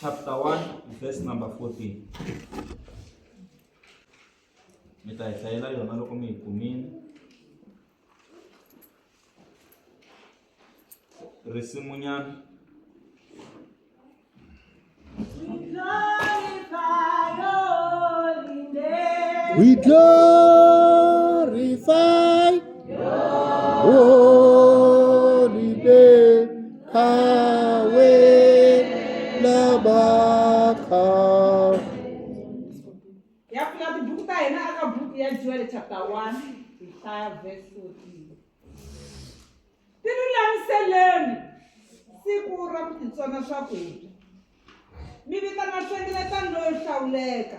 chapter 1 verse number 14. Mi ta hi hlayela yona loko mi yi kumile. Risimunyana. We glorify your holy name. Kawe Labaka. Ya pfula tibuku ta hina aka buku ya Joel chapter 1 hi hlaya verse 14. Tilulamiseleni siku ra ku titsona swakudya, mi vitana nhlengeletano leyo hlawuleka,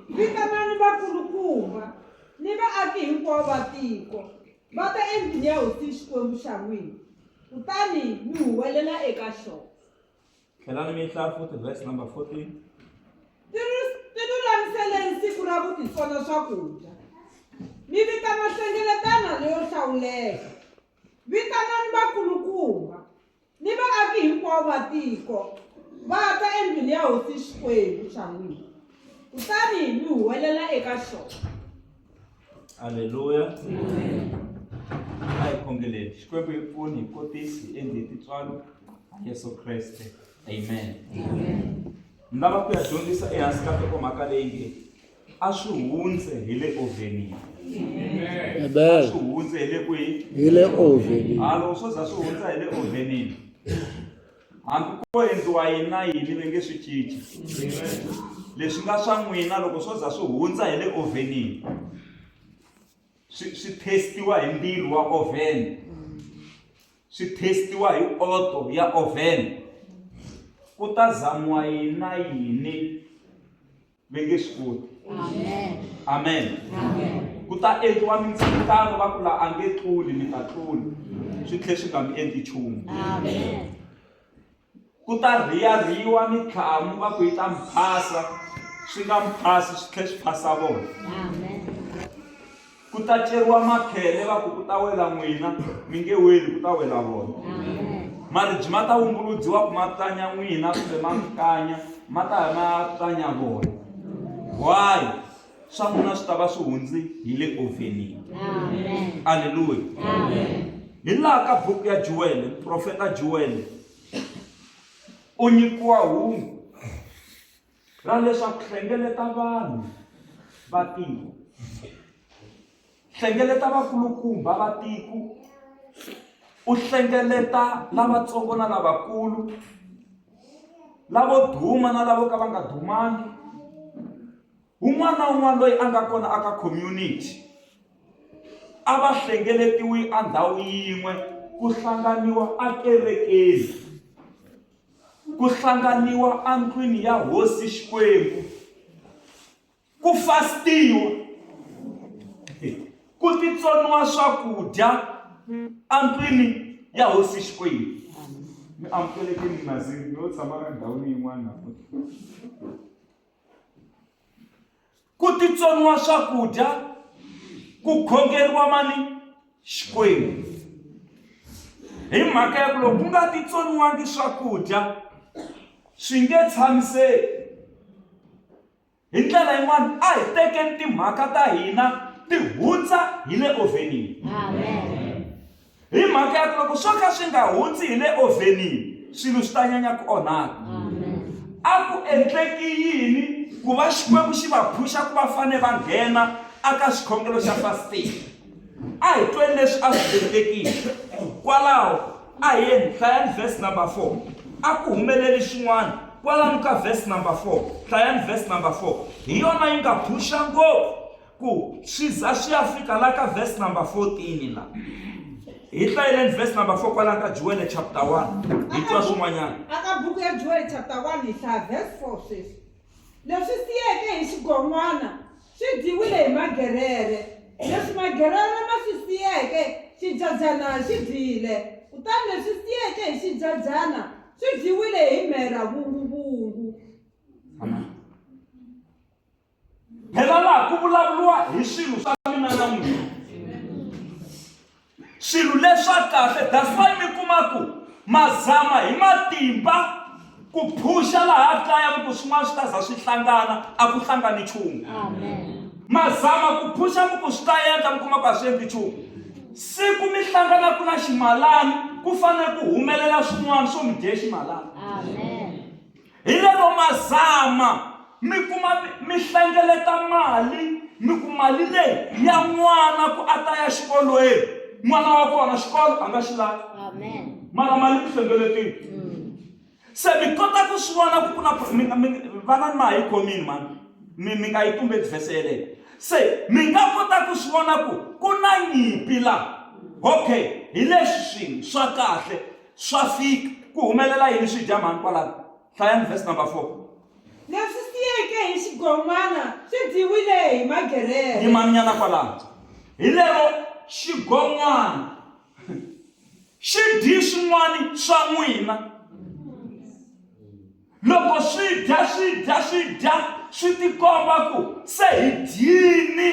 vitanani vakulukumba ni vaaki hinkwavo va tiko, va ta endlwini ya hosi Xikwembu xa n'wina, kutani mi huwelela eka xona. Tlhelani mi hlaya futhi verse number 14. Tilulamiseleni siku ra ku titsona swakudya, mi vitana nhlengeletano leyo hlawuleka, vitanani vakulukumba ni vaaki hinkwavo va tiko, va ta endlwini ya hosi Xikwembu xa n'wina, kutani mi huwelela eka xona. Aleluya. A hi khongeleni. Xikwembu hi pfuni hi kotisi hi endli hi tintswalo Yesu Kreste. Amen. Ni lava ku ya dyondzisa ehansi ka nhlokomhaka leyi nge a swi hundze hi le ovhenini. A swi hundze hi le kwihi? Hi le ovhenini. A loko swo za swi hundza hi le ovhenini. Hambi ko endliwa yini na yini va nge swi cinci. Leswi nga swa n'wina loko swo za swi hundza hi le ovhenini swi swi test-iwa hi ndzilo wa oven swi test-iwa hi oto ya oven ku ta zamiwa yini na yini va nge swi koti amen ku ta endliwa mindzilekano va ku la a nge tluli mi ta tlula swi tlhe swi nga mi endli nchumu ku ta rhiyarhiwa mintlhamu va ku yi ta mi phasa swi nga mi phasi swi tlhe swi phasa vona Ku ta ceriwa makhele va ku ku ta wela n'wina, mi nge weli ku ta wela vona. Maribye ma ta wumbuludziwa ku ma tlanya n'wina kumbe ma mi kanya, ma ta ya ma tlanya vona. Why? Swa n'wina swi ta va swi hundzi hi le ovhenini. Aleluya. Hi laha ka buku ya Joel, muprofeta Joel u nyikiwa hungu ra leswaku hlengeleta vanhu va tiko hlengeleta vakulukumba va tiko u hlengeleta lavatsongo na lavakulu lavo duma na lavo ka va nga dumangi un'wana na un'wana loyi a nga kona aka community a va hlengeletiwi endhawu yin'we ku hlanganiwa akerekeni Ku hlanganiwa endlwini ya hosi Xikwembu, ku fastiwa, ku titsoniwa swakudya endlwini ya hosi Xikwembu. Mi amukelekini Naziri, mi yo tshama endhawini yin'wana namuntlha. Ku titsoniwa swakudya, ku khongeriwa mani? Xikwembu. Hi mhaka ya ku loko ku nga titsoniwangi swakudya swi nge tshamiseki. Hi ndlela yin'wana a hi tekeni timhaka ta hina ti hundza hi le ovhenini. Hi mhaka ya ku loko swo ka swi nga hundzi hi le ovhenini swilo swi ta nyanya ku onhaka. A ku endleki yini ku va Xikwembu xi va phusha ku va fane va nghena aka xikhongelo xa fasting? A hi tweni leswi a swi endlekile kwalaho. A hi yeni hlayani verse number 4. A ku humeleli xin'wana kwalano ka verse number 4. Hlayani verse number 4. Hi yona yi nga phusha ngopfu ku swi za swi ya fika la ka verse number 14 la hi hlayeleni verse number 4 kwalano ka Joel chapter 1 hi twa swin'wanyana aka buku ya Joel chapter 1 hi hlaya verse 4 sweswi leswi siyeke hi xigon'wana swi dyiwile hi magerere leswi magerere ma swi siyeke xidyajana xi dyile kutani leswi siyeke hi xidyajana swi dyiwile hi mhera vunguvungu. Amen. Phela laha ku vulavuriwa hi swilo swa mina na n'wina swilo leswa kahle that's why mi kuma ku ma zama hi matimba ku Ku phuxa laha kaya mi ku swin'wana swi ta za swi hlangana, a ku hlangani nchumu. Ma zama ku phuxa mi ku swi ta endla mi kuma ku a swi endli nchumu. Siku mi hlanganaku na ximalani ku fanele ku humelela swin'wana swo mi dye ximalani. Hi lero ma zama mi kuma mi hlengeleta mali mi ku mali leyi ya n'wana ku a ta ya xikolweni n'wana wa kona xikolo a nga xi lavi mara mali mi hlengeletile se mi kota ku swi vona ku ku na vana ma ha yi khomini mani mi mi nga yi tumbeti vhese yeleyo se mi nga kota ku swi vona ku ku na nyimpi la okay hi leswi swin'we swa kahle swa fika ku humelela yini swi dya mhani kwalano hlayani verse number 4 Leswi siyeke hi xigon'wana swi dyiwile hi magerere. Yimaninyana kwalano. Hi lero xigon'wana xi dyi swin'wana swa n'wina. Loko swi dya swi dya swi dya swi tikomba ku se hi dyini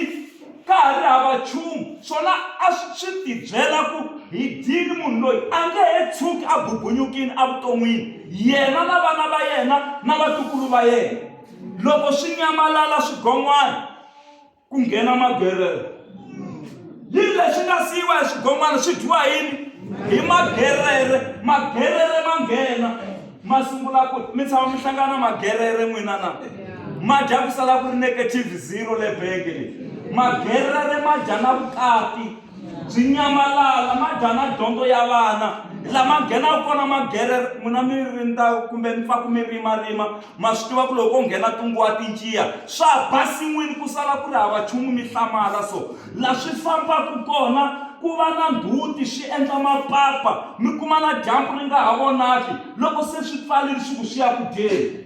ka ha ri hava nchumu swona a swi tibyela ku hi dyini munhu loyi a nge he tshuki a bubunyukini evuton'wini yena na vana va yena na vatukulu va yena loko swi nyamalala swigon'wana ku nghena magerere yini leswi nga siyiwa hi swigon'wana swi dyiwa yini hi magerere magerere ma nghena ma sungula ku mi tshama mi hlangana magerere n'wina na ma dya ku sala ku ri negative zero le benge leyi magerere ma dya na vukati byi nyamalala ma dya na dyondzo ya vana lama nghenaka kona magerere n'wina mi rindza kumbe mi pfaku mi rimarima ma swi tiva ku loko ko nghena ntungu wa tinciya swa ba sin'wini ku sala ku ri hava nchumu mi hlamala so la swi fambaka kona ku va na ndzhuti swi endla mapapa mi kuma na dyambu ri nga ha vonaki loko se swi pfalile swi ku swi ya ku dyeni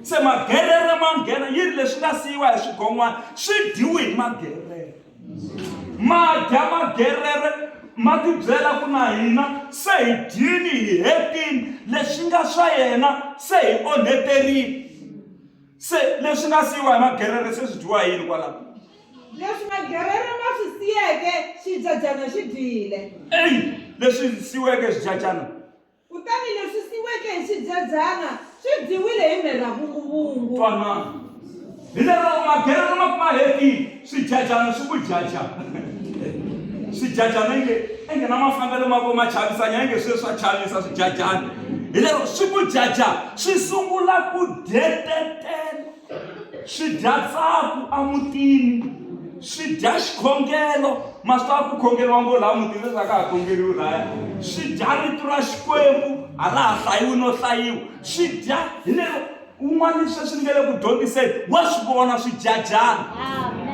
se magerere ma nghena yi ri leswi nga siyiwa hi swigon'wana swi dyiwi hi magerere Ma dya magerere ma tibyela ku na hina se hi dyini hi hetini leswi nga swa yena se hi onheterile se leswi nga siyiwa hi magerere se swi dyiwa yini kwalaho Leswi magerere ma swi siyeke xijajana xi dyile. Eyi leswi siyiweke xijajana Kutani leswi siweke hi xidzedzana swi dyiwile hi mherhavunguvungu. Twanana. Hi lero magerere ma kuma hetile, swijajana swi ku jaja. Swijajana inge inge na mafambelo ma ko ma chavisanya inge swe swa chavisa swijajana. Hi lero swi ku jaja swi sungula ku dyetetela. Swi dya tsaku emutini, swi dya xikhongelo, ma swi tiva ku khongeriwa ngo laha mutini leswi a ka ha khongeriwi laya, swi dya rito ra Xikwembu a ra ha hlayiwi no hlayiwa, swi dya hi lero un'wana sweswi ni nga le ku dyondziseni wa swi vona swidyajana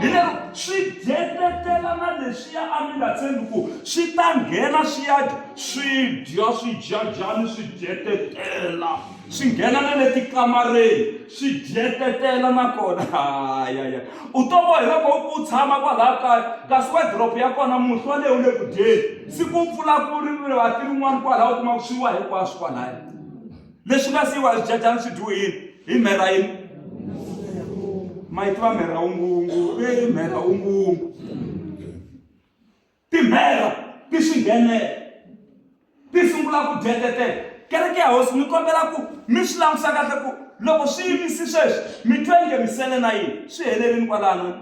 hi lero swi dyetetela na leswiya a mi nga tshembi ku swi ta nghena swi ya dya swi dya swidyajani swi dyetetela. Swi nghena na le tikamareni swi dyetetela nakona hayaya u to vo hi loko u tshama kwalaya kaya kasi wardrobe ya kona muhlwa leyi wu le ku dyeni siku u pfula ku ri rivati rin'wana kwalaya u kuma ku swi wa hinkwaswo kwalaya leswi nga siyiwa hi swijajani swi dyiwe yini hi mhera yini ma yi tiva mhera wunguwungu e mhera wunguwungu Timhera ti swi nghenela, ti sungula ku dyetetela. Kereke ya Hosi, ni kombela ku mi swi langusa kahle ku loko swi yimisi sweswi, mi twe nge mi sele na yini, swi helerini kwalano.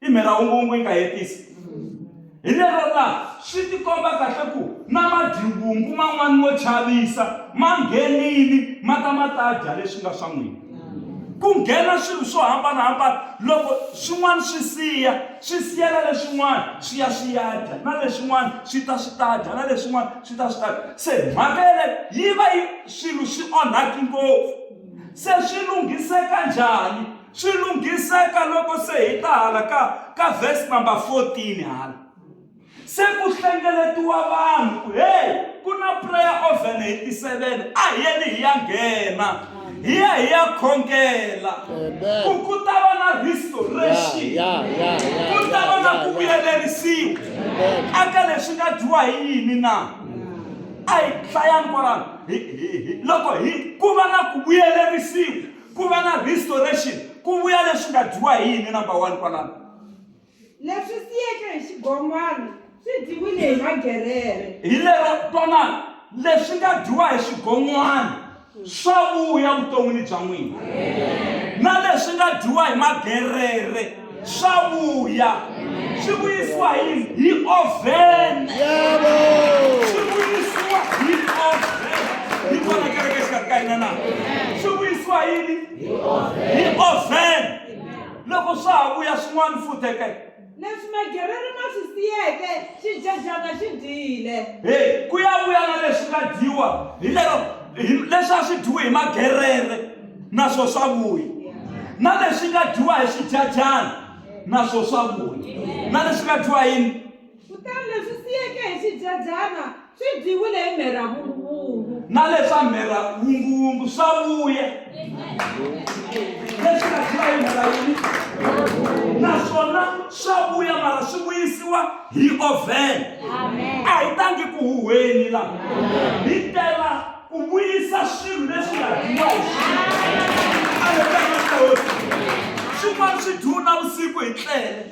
I mhera wungu-wungu yi nga hetisa. Hi lero la swi tikomba kahle ku na madyivungu man'wana mo chavisa ma nghenile ma ta ma ta dya leswi nga swa n'wina. Ku nghena swilo swo hambanahambana loko swin'wana swi siya swi siyela leswin'wana swi ya swi ya dya na leswin'wana swi ta swi ta dya na leswin'wana swi ta swi ta dya se mhaka yeleyo yi va yi swilo swi onhaki ngopfu se swi lunghiseka njhani swi lunghiseka loko se hi ta hala ka ka verse number 14 hala Se ku hlengeletiwa vanhu ku hey ku na prayer oven hi ti-7 a hi yeni hi ya nghena hi ya hi ya khongela ku ku ta va na restoration ku ta va na ku vuyelerisiwa aka leswi nga dyiwa hi yini na a hi hlayani kwalano loko hi ku va na ku vuyelerisiwa ku va na restoration ku vuya leswi nga dyiwa hi yini number one kwalano Leswi siyeke hi xigon'wana swi dyiwile hi magerere. Hi lero twanana, leswi nga dyiwa hi xigon'wana Swa vuya vuton'wini bya n'wina. Na leswi nga dyiwa hi magerere swa vuya. Swi vuyisiwa hi yini? Hi oven. Swi vuyisiwa hi oven. Yi kona kereke exikarhi ka hina na? Swi vuyisiwa hi yini? Hi oven. Loko swa ha vuya swin'wana futhi ke. Leswi magerere ma swi siyeke, xijajana xi dyile. He, ku ya vuya na leswi nga dyiwa hi lero hi leswi a swi dyiwe hi magerere na swo swa vuya. Na leswi nga dyiwa hi xijajana na swo swa vuya. Na leswi nga dyiwa hi yini? Kutani leswi siyeke hi xijajana swi dyiwile hi mherhavunguvungu. Na leswa mherhavunguvungu swa vuya. Leswi nga dyiwa hi mherha yini? Naswona swa vuya mara swi vuyisiwa hi oven. A hi tangi ku huhweni la. Hi tela ku vuyisa swilo leswi nga dyiwa hi swilo. A hi tanga hosi. Swin'wana swi dyiwa navusiku hi tlele.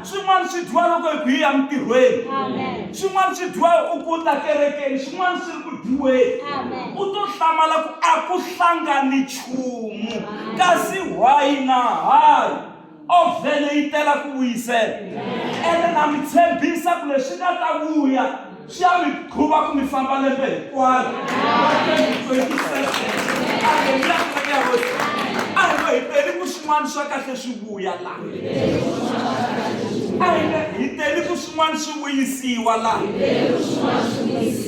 Swin'wana swi dyiwa loko hi ku hi ya mintirhweni. Swin'wana swi dyiwa u ku ta kerekeni, swin'wana swi ri ku dyiweni. U to hlamala ku a ku hlangani nchumu kasi why na hayi. Ovhene yi tela ku vuyisela. Ene na mi tshembisa ku leswi nga ta vuya swi ya mi qhuva ku mi famba lembe hinkwaro ra 2027. Aleluya kereke ya Hosi. A hi ngo hi teli ku swin'wana swa kahle swi vuya la. A hi nge hi teli ku swin'wana swi vuyisiwa la.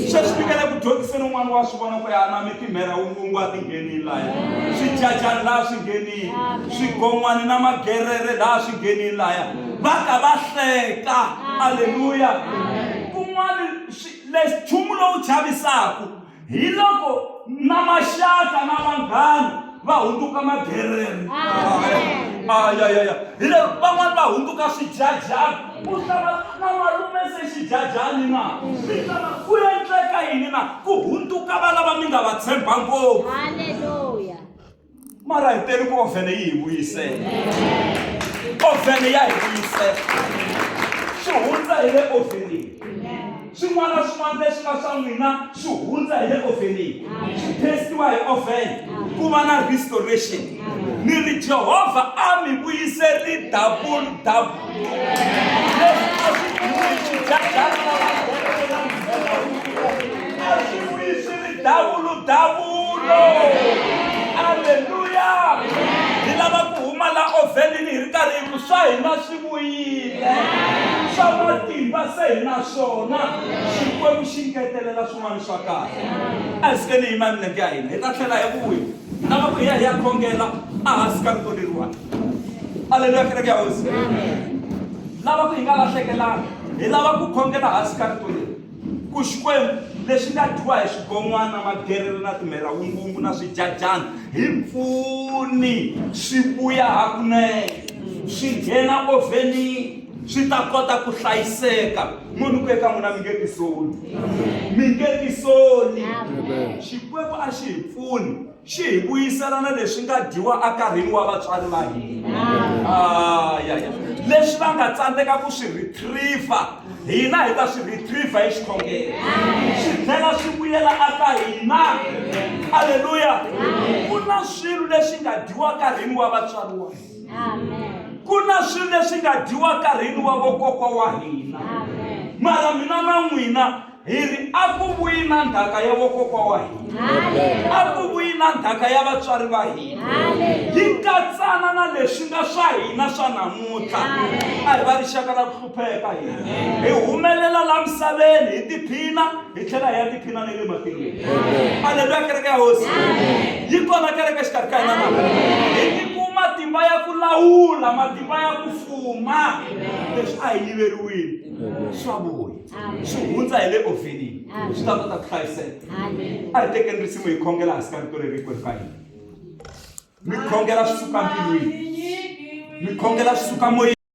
Sweswi ni nga le ku dyondziseni un'wana wa swi vona ku ya na mi timhera wungungu a ti nghenile laya. Swijajani laha swi nghenile. Swigon'wani na magerere laha swi nghenile laya. Va ka va hleka. Aleluya. Kun'wana leswi nchumu lowu chavisaka hi loko na maxaka na vanghana va hundzuka magerere. Ayayaya. Hi lero van'wana va hundzuka swijajani. U hlava na malume se xijajani na? Mi hlava ku endleka yini na? Ku hundzuka va lava mi nga va tshemba ngopfu. Hallelujah. Mara hi tele ku ovhene yi hi vuyisela. Ovhene ya hi vuyisela. Swi hundza hi le ovhenini. Swin'wana na swin'wana leswi nga swa n'wina swi hundza hi le ovhenini. Swi testiwa hi oven ku va na restoration. Ni ri Jehovha a mi vuyiseli double double. Leswi a swi dyiwi swijajana na a swi vuyi swi ri double double. Aleluya! Hi lava ku huma la ovhenini hi ri karhi hi ku swa hina swi vuyile. Swa matimba se hi na swona. Xikwembu xi ngetelela swin'wana swa kahle. A hi sukeni hi yima milenge ya hina hi ta tlhela hi vuya. Hi lava ku hi ya hi ya khongela ehansi ka rito leriwani. Aleluya kereke ya Hosi. Lava ku hi nga lahlekelanga. Hi lava ku khongela hansi ka rito leri. Ku Xikwembu leswi nga dyiwa hi swigon'wana, magerere na timherawungungu na swijajana, hi pfuni swi vuya hakunene, swi nghena ovhenini, swi ta kota ku hlayiseka. Munhu ku eka n'wina mi nge tisoli, mi nge tisoli. Xikwembu a xi hi pfuni xi hi vuyisela na leswi nga dyiwa enkarhini wa vatswari va hina. Ayaya, leswi va nga tsandzeka ku swi retriever, hina hi ta swi retriever hi xikhongelo, swi tlhela swi vuyela aka hina. Aleluya! Ku na swilo leswi nga dyiwa nkarhini wa vatswari wa hina, ku na swilo leswi nga dyiwa nkarhini wa vokokwa wa hina, mara mina na n'wina Hi ri, A ku vuyi na ndzhaka ya vokokwa wa hina, a ku vuyi na ndzhaka ya vatswari va hina, yi katsana na leswi nga swa hina swa namuntlha. A hi va rixaka ra ku hlupheka hina, hi humelela la misaveni hi tiphina, hi tlhela hi ya tiphina ni le matilweni. Aleluya, kereke ya Hosi yi kona, kereke exikarhi ka hina na hi nyikiwe matimba ya ku lawula, matimba ya ku fuma. Leswi a hi yiveriwile swa vuya. swi hundza hi le ovhenini swi ta kota ku hlayiseka a hi tekeni risimu hi khongela hansi ka rito leri hinkwerhu ka hina mi khongela swi suka mbilwini mi khongela swi suka moyeni.